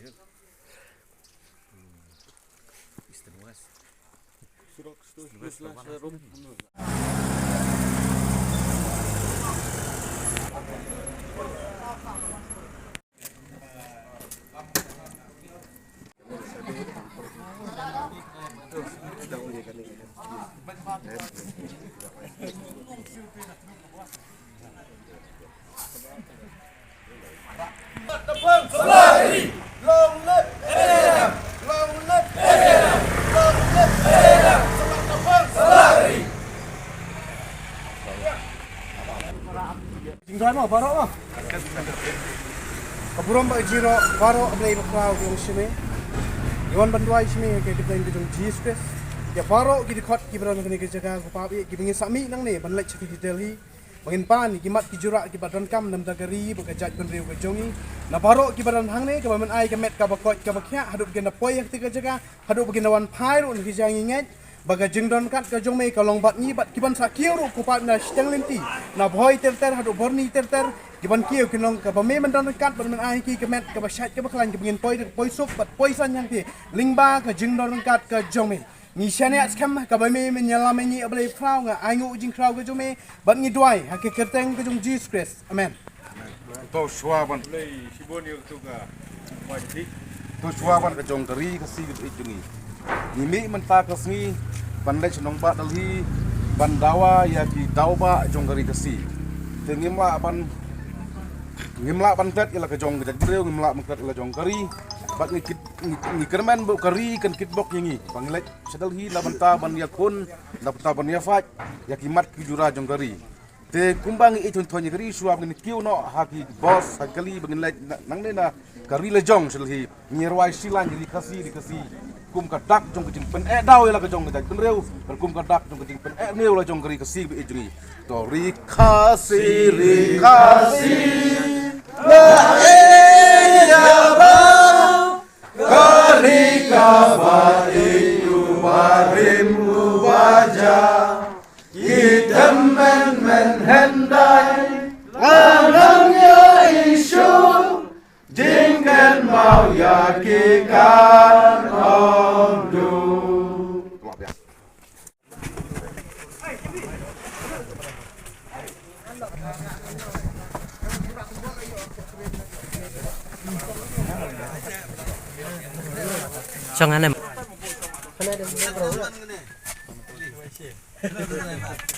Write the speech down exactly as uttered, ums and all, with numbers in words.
East and west. Jingduwai mo, baroh mo. Ka burom bad ka jingïaroh baroh, A Blei bakhraw, ki ong shane. Ngi wan ban duwai shane ha ka kyrteng ka jong u Jisu Khrist. Ïa baroh ki dkhot kiba don ha kane ka jaka, ko Pa, ïa kiba ngi sa mih nangne ban leit sha ka Delhi. Ba ngin pan ïa ki mat ki jurah kiba donkam na ka bynta ka ri bad ka jaitbynriew ka jong ngi. Na baroh kiba don hangne, kaba men ai ka met kaba koit kaba khiah haduh ba kin da poi ha kata ka jaka, haduh ba kin da wan phai ruh na ka jaka ngi ngeit ba ka jingdon ryngkat ka jong me ka long bad ngi bad kiban sa kiew ruh, ko Pa, na shiteng lynti, na Bhoi ter ter haduh Byrni ter ter, kiban kiew kin long kaba me men don ryngkat bad men ai ki ka met kaba shait kaba khlaiñ, kaba ngin poi duk poi suk bad poi san hangtei lyngba ka jingdon ryngkat ka jong me. Ngi shaniah skhem kaba me men ïalam ïa ngi, A Blei bakhraw, nga ainguh jingkhraw ka jong me bad ngi duwai ha ka kyrteng ka jong u Jisu Khrist. Amen. To shuwa ban, to shuwa ban ka jong ka ri Khasi ka jong ngi. Ngi mih mynta ka sngi ban leit sha nongbah Delhi ban dawa ïa ki daw bah jong ka ri Khasi. Te ngim lah ban, ngim lah ban klet ïa la ka jong ka jaitbynriew, ngim lah ban klet ïa la jong ka ri. Bad ngi kit, ngi, ngi kyrmen ba ka ri kan kitbok ïa ngi ba ngi leit sha Delhi na ka bynta ban ïakhun, na ka bynta ban ïafait ïa ki mat ki jurah jong ka ri. Te kumba ngi ïeit thon thon ïa ka ri, shuwa ba ngin kiew noh ha ki bus, ha ki kali, ba ngin leit na, nangne na ka ri la jong sha Delhi, ngi rwai shilliang ri Khasi, ri Khasi, kum ka dak jong ka jingpyneh daw ïa la ka jong ka jaitbynriew, bad kum ka dak jong ka jingpyneh ñiew la jong ka ri Khasi ba ïeit jong ngi. To ri Khasi, ri Khasi, la ïeit ïa ba ka ri kaba ïeit, u barim u baja. Ki tymmen men hyndai, la nang ïa issue jingkynmaw ïa ki kan ong du. Chong anem.